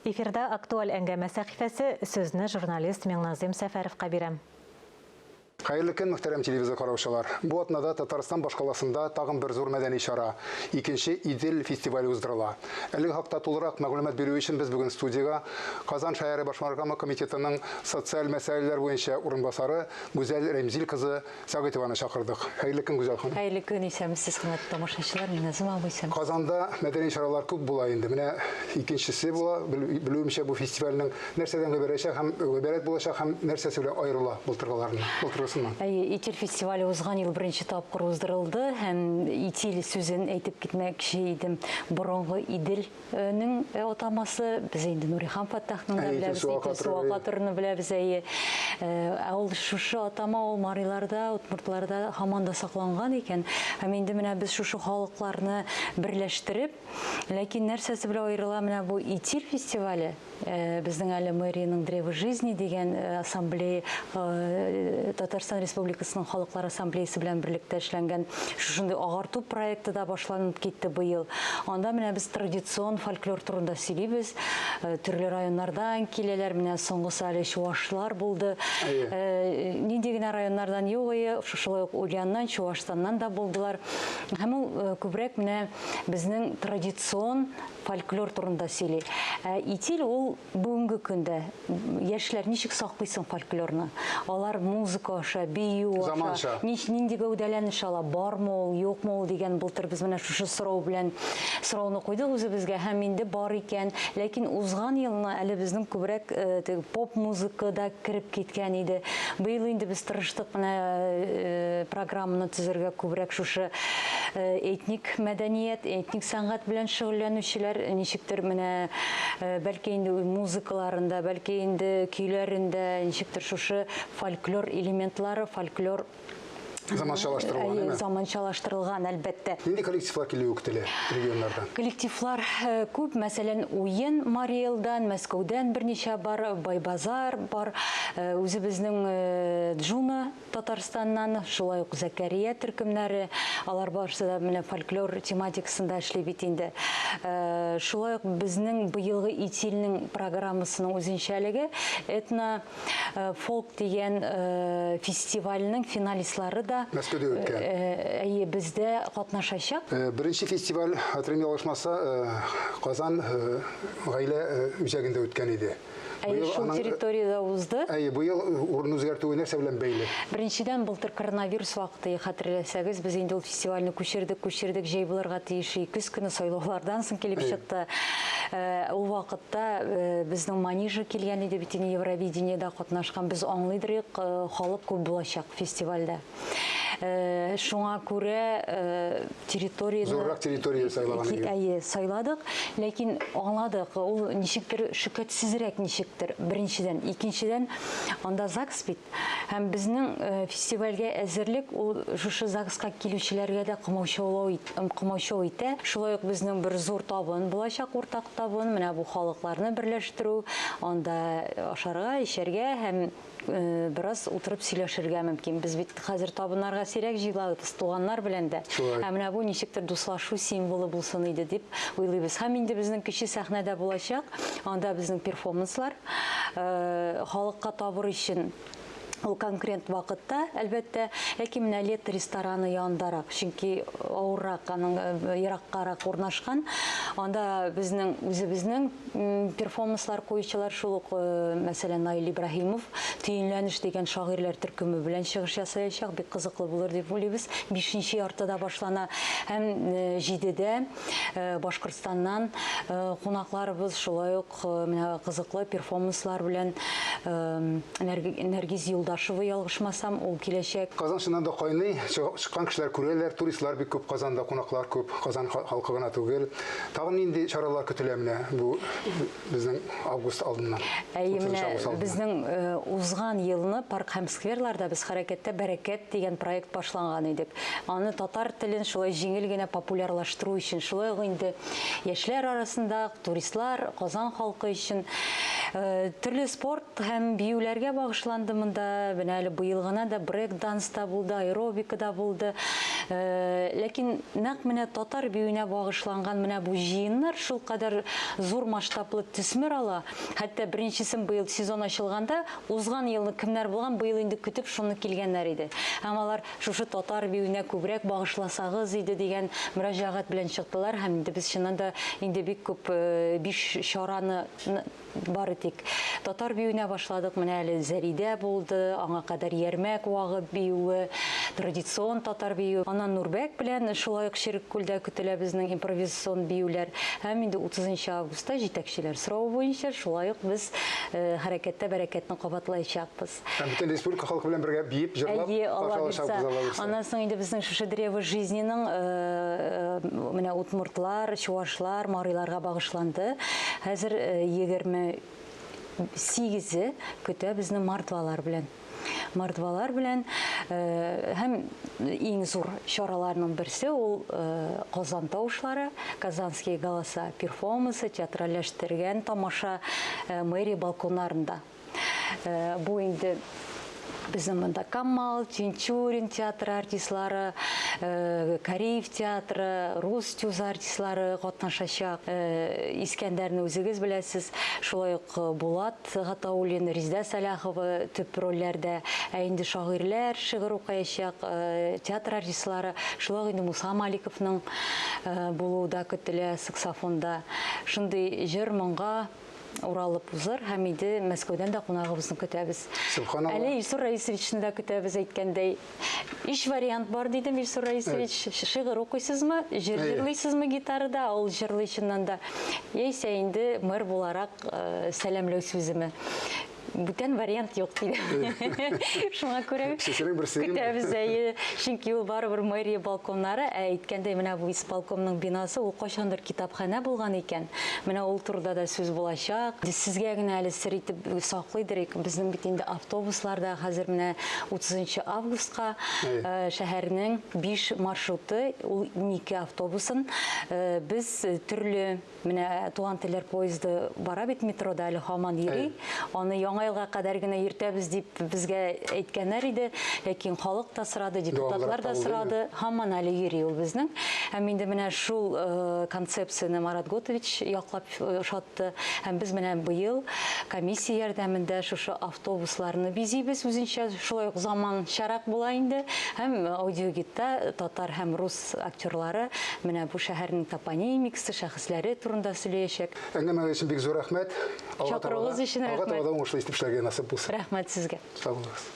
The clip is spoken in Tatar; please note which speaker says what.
Speaker 1: Эфирда актуаль әңгәмә сәхифәсе, сүзне журналист Миңназыйм Сәфәровка бирәм.
Speaker 2: Хәерле көн, мөхтәрәм телевизор караучылар. Бу атнада Татарстан башкаласында тагын бер зур мәдәни чара, икенче Идел фестивале уздырыла. Әлеге хакта тулырак мәгълүмат бирү өчен без бүген студиягә Казан шәһәре башмаркамы комитетының социаль мәсьәләләр буенча урынбасары Гүзәл Рәмзил кызы Сәгыйтованы чакырдык. Хәерле көн, Гүзәл ханым.
Speaker 3: Хәерле көн, исәнмесез, хөрмәтле тамашачылар. Миназым абый, исәнмесез.
Speaker 2: Казанда мәдәни чаралар күп була инде. Менә икенчесе була. Белүемчә, бу фестивальнең нәрсәдән гыйбарәт һәм гыйбарәт булачак һәм нәрсәсе белән аерыла былтыргыларыннан, былтыргысыннан?
Speaker 3: Әйе, Итил фестивале узган ел беренче тапкыр уздырылды һәм Итил сүзен әйтеп китмәкче идем. Борынгы Идел нең атамасы, без инде Нурихан Фәттахның да беләбез, Итил Суакатырны беләбез, әйе. Ә ул шушы атама ул мариларда, удмуртларда һаман да сакланган икән. Һәм инде менә без шушы халыкларны берләштереп, ләкин нәрсәсе белән аерыла менә бу Итил фестивале? Безнең әле мэриянең Древо жизни дигән ассамблея, Татарстан Республикасының халыклар ассамблеясы белән берлектә эшләнгән шушындый агарту проекты да башланып китте быел. Анда менә без традицион фольклор турында сөйлибез. Төрле районнардан киләләр. Менә соңгысы әле чувашлар булды. Нинди генә районнардан юк ие, шулай ук Ульяннан, Чувашстаннан да булдылар. Һәм ул күбрәк менә безнең традицион фольклор турында сөйли. Ә Итил ул бүгенге көндә яшьләр ничек саклый соң фольклорны? Алар музыка аша, бию аша,
Speaker 2: Заманча.
Speaker 3: нич, нинди гәүдәләнеш ала, бармы ул, юкмы ул дигән былтыр без менә шушы сорау белән сорауны куйдык үзебезгә һәм инде бар икән. Ләкин узган елны әле безнең күбрәк э, теге поп-музыка да кереп киткән иде. Быел инде без тырыштык менә э, программаны төзергә күбрәк шушы э, этник мәдәният, этник сәнгать белән шөгыльләнүчеләр ничектер менә э, бәлки инде музыкаларында, бәлки инде көйләрендә ничектер шушы фольклор элементлары, фольклор
Speaker 2: Заманчалаштырылган,
Speaker 3: Әйе,
Speaker 2: әйме?
Speaker 3: заманчалаштырылган, әлбәттә.
Speaker 2: Нинди коллективлар килүе көтелә регионнардан?
Speaker 3: Коллективлар э, күп, мәсәлән, Уен Мариэлдан, Мәскәүдән берничә бар, Байбазар бар, э, үзебезнең э, Джуна Татарстаннан, шулай ук Зәкәрия төркемнәре, алар барысы да менә фольклор тематикасында эшли бит инде. Э, шулай ук безнең быелгы Итилнең программасының үзенчәлеге этно э, фолк дигән э, фестивальнең финалистлары да
Speaker 2: Мәскәүдә үткән.
Speaker 3: Әйе, бездә катнашачак.
Speaker 2: Беренче фестиваль, хәтерем ялгышмаса, Казан гаилә үзәгендә үткән иде.
Speaker 3: Әйе, шул территориядә узды.
Speaker 2: Әйе, быел урын үзгәртүе нәрсә белән бәйле?
Speaker 3: Беренчедән, былтыр коронавирус вакыты, хәтерләсәгез, без инде ул фестивальне күчердек, күчердек, җәй булырга тиеш, көз көне сайлаулардан соң килеп чыкты. Ул вакытта безнең Манижа килгән иде бит инде Евровидениедә катнашкан. Без аңлыйдыр идек, халык күп булачак фестивальдә. Шуңа күрә территорияне
Speaker 2: Зуррак территория сайлаган иде.
Speaker 3: Әйе, сайладык, ләкин аңладык, ул ничектер шөкәтсезрәк ничектер, беренчедән. Икенчедән, анда ЗАГС бит. Һәм безнең фестивальгә әзерлек ул шушы ЗАГСка килүчеләргә дә комаучаулау комаучау итә. Шулай ук безнең бер зур табын булачак, уртак табын. Менә бу халыкларны берләштерү, анда ашарга, эчәргә һәм бераз утырып сөйләшергә мөмкин. Без бит хәзер табыннарга сирәк җыелабыз, туганнар белән дә.
Speaker 2: Шулай.
Speaker 3: Ә менә бу ничектер дуслашу символы булсын иде дип уйлыйбыз. Һәм инде безнең кече сәхнәдә булачак, анда безнең перформанслар, халыкка табыр өчен ул конкрет вакытта, әлбәттә, ләкин менә Лето рестораны янындарак, чөнки авыррак, аның ераккарак урнашкан. Анда безнең үзебезнең перформанслар куючылар, шул ук, мәсәлән, Наил Ибраһимов Төенләнеш дигән шагыйрьләр төркеме белән чыгыш ясаячак, бик кызыклы булыр дип уйлыйбыз. 5нче яртыда башлана һәм 7дә Башкортстаннан кунакларыбыз шулай ук менә кызыклы перформанслар белән Нәргиз Юлдашева, ялгышмасам, ул киләчәк.
Speaker 2: Казан чыннан да кайный, чыккан кешеләр күрәләр, туристлар бик күп Казанда, кунаклар күп, Казан халкы гына түгел. Тагын нинди чаралар көтелә менә бу безнең август алдыннан?
Speaker 3: Әйе, менә безнең узган елны парк һәм скверларда без хәрәкәттә бәрәкәт дигән проект башланган идек. Аны татар телен шулай җиңел генә популярлаштыру өчен, шулай ук инде яшьләр арасында, туристлар, Казан халкы өчен төрле спорт һәм биюләргә багышланды монда. да, менә әле быел гына да брейк-данс та булды, аэробика да булды. Ләкин нәкъ менә татар биюенә багышланган менә бу җыеннар шулкадәр зур масштаблы төсмер ала. Хәтта беренчесен быел сезон ачылганда, узган елны кемнәр булган, быел инде көтеп шуны килгәннәр иде. Һәм алар шушы татар биюенә күбрәк багышласагыз иде дигән мөрәҗәгать белән чыктылар. Һәм инде без чыннан да инде бик күп 5 чараны бары тик татар биюенә башладык. Менә әле Зәридә булды, аңа кадәр Ярмәк вагы биюе, традицион татар биюе. Аннан Нурбәк белән шулай ук Череккүлдә көтелә безнең импровизацион биюләр. Һәм инде 30 августта җитәкчеләр соравы буенча шулай ук без хәрәкәттә бәрәкәтне кабатлаячакбыз.
Speaker 2: Һәм бөтен республика халкы белән бергә биеп, җырлап,
Speaker 3: Әйе, Алла
Speaker 2: каршы
Speaker 3: бирса.
Speaker 2: алачакбыз, Алла бирса.
Speaker 3: Аннан соң инде безнең шушы Древо жизниның менә удмуртлар, чуашлар, мариларга багышланды. Хәзер 28-е көтә безне мордвалар белән. Мордвалар белән һәм иң зур чараларның берсе ул Казан тавышлары, Казанские голоса перформансы, театральләштергән тамаша мэрия балконнарында. Бу инде безнең монда Камал, Тинчурин театры артистлары, Кариев театры, Рус тюз артистлары катнашачак. Искәндәрне үзегез беләсез, шулай ук Булат Гатауллин, Резеда Сәлахова төп рольләрдә. Ә инде шагыйрьләр шигырь укыячак, театр артистлары, шулай ук инде Муса Маликовның булуы да көтелә саксофонда. Шундый җыр моңга уралып узыр һәм инде Мәскәүдән дә кунагыбызны көтәбез.
Speaker 2: Субханалла.
Speaker 3: Әле Илсур Раисовичны да көтәбез, әйткәндәй. Иш вариант бар дидем, Илсур Раисович. Шигырь укыйсызмы, җыр җырлыйсызмы гитарада, ул җырлый чыннан да. Яисә инде мэр буларак сәламләү сүземе. Бүтән вариант юк дидем. Шуңа күрә
Speaker 2: Сесенең берсе инде.
Speaker 3: көтәбез, әйе. Чөнки ул барыбер мэрия балконнары, ә әйткәндәй, менә бу исполкомның бинасы ул кайчандыр китапханә булган икән. Менә ул турыда да сүз булачак. Сезгә генә әле сер итеп саклыйдыр икән. Безнең бит инде автобусларда хәзер менә 30 августка, шәһәрнең 5 маршруты, ул 12 автобусын, без төрле менә туган телләр поезды бара бит метрода әле һаман йөри. Аны яңа елга кадәр генә йөртәбез дип безгә әйткәннәр иде, ләкин халык та сорады, депутатлар да
Speaker 2: Дәвамлырак
Speaker 3: сорады. Һаман әле йөри ул безнең. Һәм инде менә шул концепцияне Марат Готович яклап ошатты. Һәм без менә быел комиссия ярдәмендә шушы автобусларны бизибез үзенчә, шулай ук заманчарак була инде. Һәм аудиогидта татар һәм рус актерлары менә бу шәһәрнең топонимикасы, шәхесләре турында сөйләячәк.
Speaker 2: Әңгәмәгез өчен бик зур рәхмәт. Алга
Speaker 3: Чакыруыгыз өчен
Speaker 2: Алга
Speaker 3: рәхмәт.
Speaker 2: таба да уңышлы итеп эшләргә насыйп булсын.
Speaker 3: Рәхмәт сезгә.
Speaker 2: Сау булыгыз.